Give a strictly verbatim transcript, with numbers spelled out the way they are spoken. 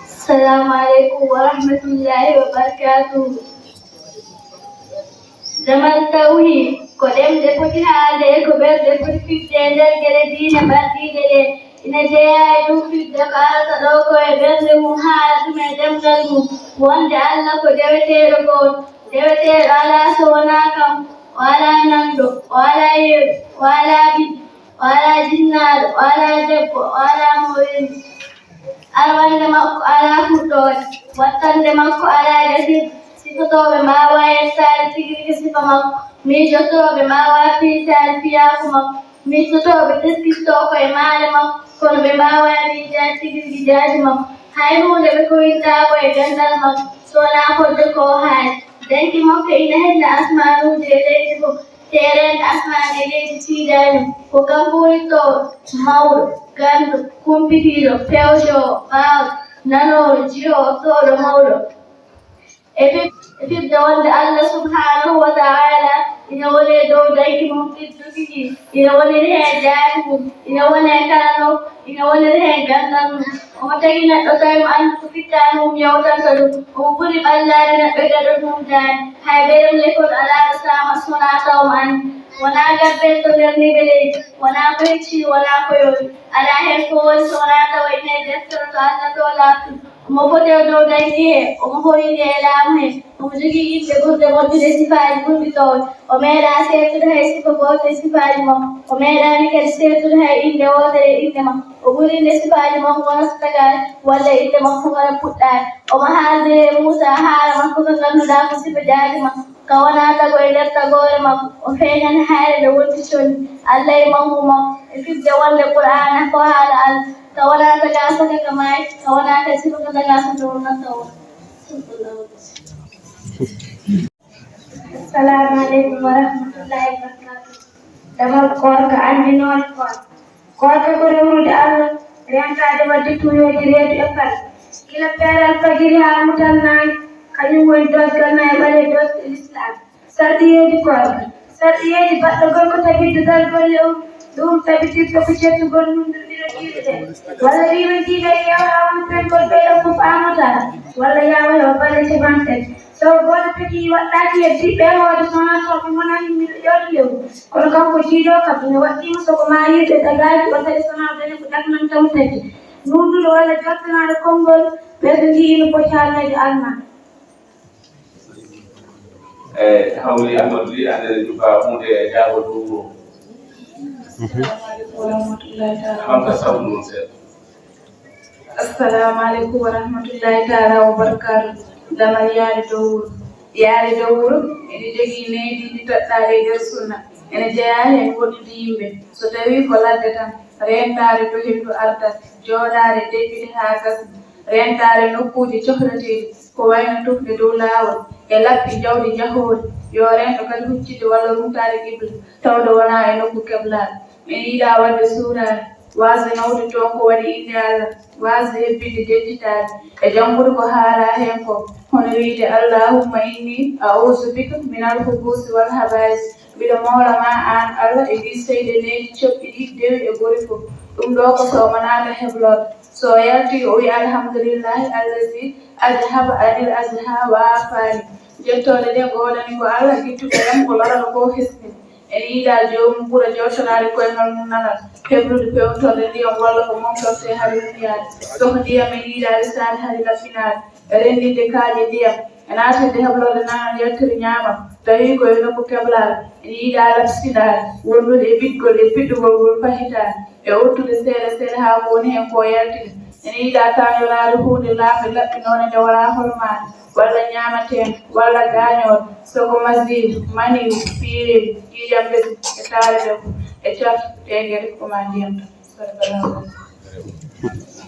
Assalamu aleykum wa rahmatullahi wa barakatuhu. Damal tawhi ko ɗemɗe poti haalde e ko ɓerɗe poti fiɓde e nder geɗe diine mbardiiɗe ɗe. Ina jeyaa e ɗum fiɓde ko arata ɗo ko e ɓernde mum, haala ɗum e ɗemngal mum, wonde Allah ko deweteeɗo gooto, deweteeɗo alaa so wonaa kam, o alaa nanndo, o alaa yeru, o alaa ɓiɗɗo, o alaa jinnaaɗo, o alaa debbo, o alaa mo o remi. Arwannde makko alaa fuɗɗoode, wattannde makko alaa gasirde. Sifotooɓe mbaawaa yettaade tigi rigi sifa makko, miijotooɓe mbaawaa fiiltaade fiyaaku makko, miijotooɓe teskitto ko e maale makko, kono ɓe mbaawaa miijaade tigi rigi jaati makko. Hay huunde ɓe kowintaako e ganndal makko, so wonaa fodde ko o haali. Danki makko ina hennda asmaanuuji e leydi fof. Teereende asmaan e leydi tiidaani mo. Ko kanko woni toowɗo, mawɗo, ganndo, kumpitiiɗo, pewjoowo, baawɗo, nanoowo, jiyoowo, toowɗo, mawɗo. E fif-, e fifde wonde Allah subhaanahu wa ta'ala ina woni e dow danki mum tedduki ki, ina woniri heen jaati mum, ina woni e kala nokku, ina woniri heen ganndal mum. Omo tagi neɗɗo tawi mo anndu ko fittaandu mum yawtanta ɗum. Omo ɓuri ɓallaade neɗɗo gaɗo ɗum daani. Hay ɓeɗem lekol alaa ɗo saama so wonaa taw mo anndi. Wonaa gabbel to nder niɓe leydi, wonaa ko hecci, wonaa ko yori. Alaa heen ko woni so wonaa tawa ina e deftere to Allah to laaɓtuɗo. Omo foti e dow danki he, omo hoyni e laamu he. Omo jogii innde ɓurde moƴƴude sifaaji ɓurɗi toowde. O meeɗaa seertude hay sifa gooto e sifaaji makko. O meeɗaani kadi seertude hay innde wootere e innde makko. O ɓuri innde sifaaji makko wona so tagaaki, walla innde makko wona puɗɗaaki. Omo haaldi e Muusaa haala makko ka ngannduɗaa ko sifa jaati makko, ka wonaa tago e nder tagoore makko. O feeñani hayre nde wonti conndi. Allah e manngu makko, e fifde wonde Qur'aana ko haala Allah, ka wonaa tagaa saka ka maayi, ka wonaa kadi sifa ka tagaa saka wonaa tawo. Assalamu aleykum wa rahmatullahi wa barakatuh. Damal koorka anndinoore koorka. Koorka ko rewrude Allah, reentaade waɗde tuuyooji reedu e paɗe. Gila peeral fajiri haa mutal naange, kañum woni doosgal nayi ɓaleeje doosɗe Lislaam. Sarɗiyeeji koorka. Sarɗiyeeji baɗɗo gorko tabitde dal golle um, ɗum tabitirta ko cettugol nunɗuɗi no jiiruɗen. Walla wiimantiiɓe e yeewa haa woni penkol ɓeyɗo fof aamata, walla yaawa he o bale capantati. So gooto peti waɗɗaaki heddiiɓe e hoore so wonaa so ɓe ngonani miɗo ƴeewti lewru. Kono kanko jiido kam ina waɗɗiima so ko maayirɓe tagaaki o tawi so wonaa daña ko daknanta mo tati. Nunɗuɗo walla jortanaaɗo konngol ɓeydo ndi ina poti haalneede almaa. E hawli Amadou Ly, ande ne jufa hunde e jaago dow wuro. Assalamu aleykum wa rahmatullahi taala. Ɓamta sawtu noon seeɗa. Assalamu aleykum wa rahmatullahi taala wa barakatuh. Damal yaade dow wuro. Yaade dow wuro ene jogii neydiiji toɗɗaaɗi e nder sunna. Ene jeyaa heen woɗɗude yimɓe. So tawii ko ladde tan, reentaade to henndu ardat, jooɗaade deƴƴude haa gasna, reentaade nokkuuji cohleteeɗi, ko wayno tufde dow laawol e lappi jawdi njahoori, yo reento kadi huccitde walla runtaade qibla, tawde wonaa e nokku keblaaɗo. Ene yiɗaa waɗde suuraare, waasde nawde toon ko waɗi innde Allah, waasde hebbinde deƴƴitaade e janngude ko haalaa heen ko, hono wiyde, Allahumma inni a'uuzu bika minal hubuusi wal habaa'is, mbiɗo mawla ma aan Allah e ɗii seyɗe neeji coɓɗi ɗi dewi e gori fof. Ɗum ɗoo ko so omo naata heblorde. So o yaltii o wiya, Alhamdulillahi allazi adhaba anil azha wa aafani. Jettooɗe ɗee ngoodani ko Allah, gittuɗo yam ko lorata ko hesɗi. Ene yiɗaa joomum ɓura jooɗtoraade koyngal mum nanal, heblude peewtorde ndiyam walla ko momtortee hari mum yaade. Soko ndiyam ene yiɗaa resaade hari laɓɓinaade, renndinde kaaƴe ndiyam, e naatinde heblorde nanal yaltiri ñaamam, tawi ko e nokku keblaaɗo, ene yiɗaa laɓsinaade, wondude e ɓiɗgol e piɗɗugol ngol fahitaade, e ottude seeɗa seeɗa haa ko woni heen koo yaltina. Ene yiɗaa taañoraade huunde laamnde laɓɓinoonde nde wonaa hormaade, walla ñaamateende, walla gaañoode, soko masiidu, maniyu, piireeji, ƴiiƴam ɓesngu, e taare debbo, e cartu, ɗee geɗe ko maa ndiyam tan. Sadaqa Allahu l-Azim.